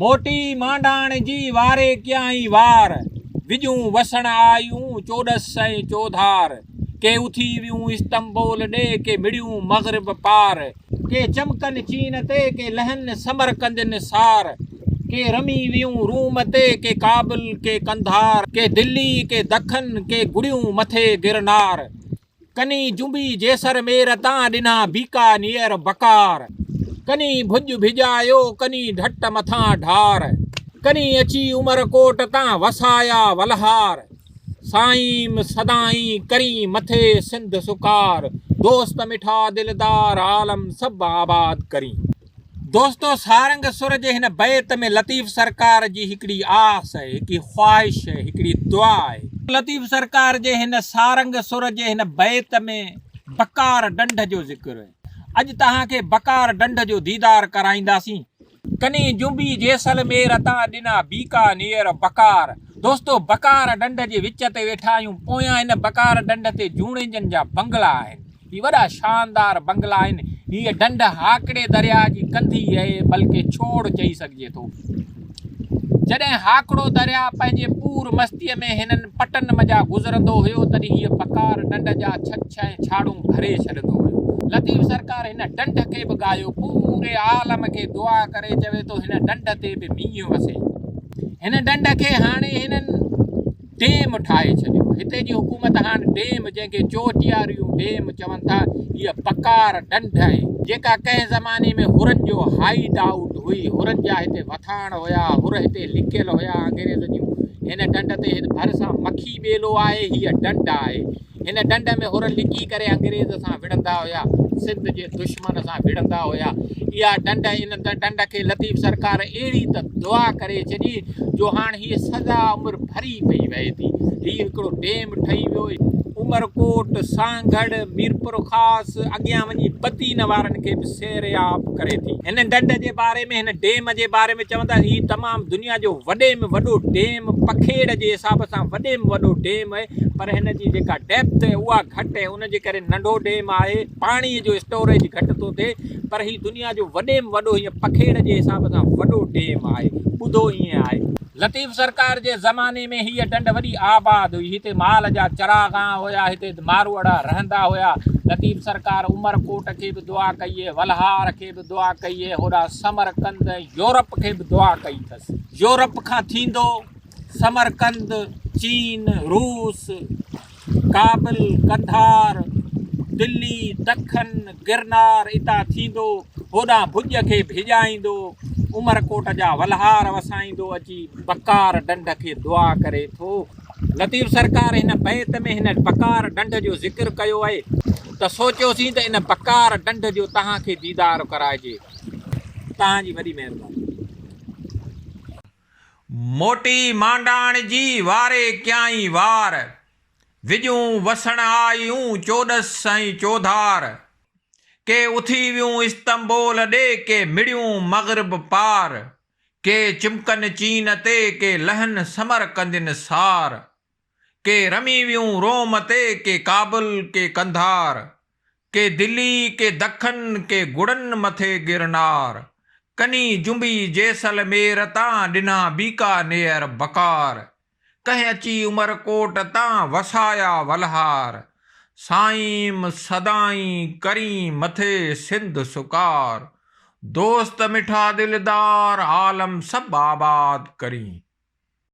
موٽي مانڊاڻ جي واري ڪيائين وار، وڄون وسڻ آيون چوڏس ۽ چوڌار، ڪي اٿي ويون استنبول ڏي، ڪي مڙيون مغرب پار، ڪي چمڪن چين تي، ڪي لهن سمرقندين سار، ڪي رمي ويون روم تي، ڪي ڪابل ڪي قنڌار، ڪي دلي ڪي دکن، ڪي گڙيون مٿي گرنار. ڪني جنبي جيسر مير تان ڏنا بيڪا نيئر بڪار. ڪني ڀڄ ڀڄايو ڪني ڍٽ مٿان ڍار. ڪني اچي عمر ڪوٽ تان وسايا ولهار. سائيم سدائين ڪرين مٿي سنڌ سڪار. دوست مٺا دلدار عالم سڀ آباد ڪرين. دوستو سارنگ سر جي هن بيت ۾ لطيف سرڪار جي هڪڙي آس آهي، هڪي خواهش آهي، هڪڙي دعا آهي. لطيف سرڪار جي هن سارنگ سر جي هن بيت ۾ بڪار ڍنڍ جو ذڪر آهي. اڄ توهان کي بڪار ڍنڍ جو ديدار ڪرائينداسين. ڪني جنبي جيسلمير تان ڏنا بيڪا نير بڪار. دوستو بڪار ڍنڍ جي وچ تي ويٺا آهيون. پويان هن بڪار ڍنڍ تي جوڻيجن جا بنگلا آهن. هي وڏا شاندار بنگلا آهن. هيء ڍنڍ هاڪڙي درياهه جي ڪنڌي اهي بلڪه ڇوڙ چئي سگهجي ٿو. جڏهن هاڪڙو درياهه پنهنجي پور مستيء ۾ هنن پٽن منجهان گذرندو هيو تڏهن هيء بڪار ڍنڍ جا ڇڇ ۽ ڇاڙون ڀري ڇڏندو هيو. لطيف سرڪار هن ڍنڍ کي به ڳايو. پوري عالم کي دعا ڪري چوي ٿو هن ڍنڍ تي به مينهن وسي. هن ڍنڍ کي هاڻي هنن. ڊيم ٺاهي ڇڏيو. هتي جي حڪومت هاڻ ڊيم جنهن کي چوٽياريون ڊيم چون ٿا، هيء بڪار ڍنڍ آهي، جيڪا ڪنهن زماني ۾ حرن جو هائيڊ آئوٽ هئي. حرن جا هتي وٿاڻ هيا، حر هتي لڪيل هيا. انگريز جون هن ڍنڍ تي هت ڀرسان مکي ٻيلو آهي، هيء ڍنڍ آهي. هن ڍنڍ ۾ حر لڪي ڪري انگريز سان وڙهندا هيا، سنڌ جي دشمن سان وڙهندا هيا. اها ڍنڍ، ان ڍنڍ کي لطيف سرڪار اهڙي ته دعا ڪري ڇڏي جو هاڻ هيء سزا عمر ڀري پئي وهي ٿي. هيء هڪڙو ڊيم ٺهي ويو. عمرڪوٽ، سانگهڙ، ميرپورخاص، اڳيان وڃي بدين وارن کي به سيرياب ڪري ٿي. هن ڍنڍ جي باري ۾ هن ڊيم جي باري ۾ چون ٿا هي تمام دنيا جو وڏي ۾ وڏو ڊيم پکيڙ جي حساب سان وڏي ۾ وڏو ڊيم آهي پر هن جي جيڪا ڊيپٿ آهي اها گهٽ آهي ان جي ڪري ننڍو ڊيم آهي پاڻي جو اسٽوريج گهٽ ٿو ٿئي پر هي دنيا جو وڏي ۾ وڏو هيئن پکيڙ جي حساب سان وڏو ڊيم آهي ٻڌو ائين آهي. لطيف سرڪار جي زماني ۾ هيء ڍنڍ وڏي آباد هئي. هتي مال جا چراگاهه هيا، هتي ماروئڙا رهندا هيا. لطيف سرڪار عمر ڪوٽ کي به دعا ڪئي، ولهار کي به دعا ڪئي، هوڏانهن سمرقند ۽ يورپ کي به دعا ڪئي اٿس. يورپ کان ٿيندو سمرقند، چين، روس، ڪابل، قنڌار، دلي، دکن، گرنار اتان ٿيندو هوڏانهن ڀڄ کي ڀڄائيندو، عمرڪوٽ جا ولهار وسائيندو اچي بڪار ڍنڍ کي دعا ڪري ٿو. لطيف سرڪار هن بيت ۾ هن بڪار ڍنڍ جو ذڪر ڪيو آهي ته سوچيوسين ته ان بڪار ڍنڍ جو توهان کي ديدار ڪرائجي. توهان جي وڏي مهرباني. موٽي مانڊاڻ جي واري ڪيائين وار، وڄون وسڻ آيون چوڏس ۽ چوڌار، ڪي اٿي ويون استنبول ڏي ڪي مڙيون مغرب پار، ڪي چمڪن چين تي ڪي لهن سمرقندين سار، ڪي رمي ويون روم تي ڪي ڪابل ڪي قنڌار، ڪي دلي ڪي دکن ڪي گڙن مٿي گرنار، ڪني جنبي جيسلمير تان ڏنا بيڪا نيئر بڪار، ڪنهن اچي عمر ڪوٽ تان وسايا ولهار، سائيم سدائين ڪرين مٿي سنڌ سڪار، دوست مٺا دلدار عالم سڀ آباد ڪرين.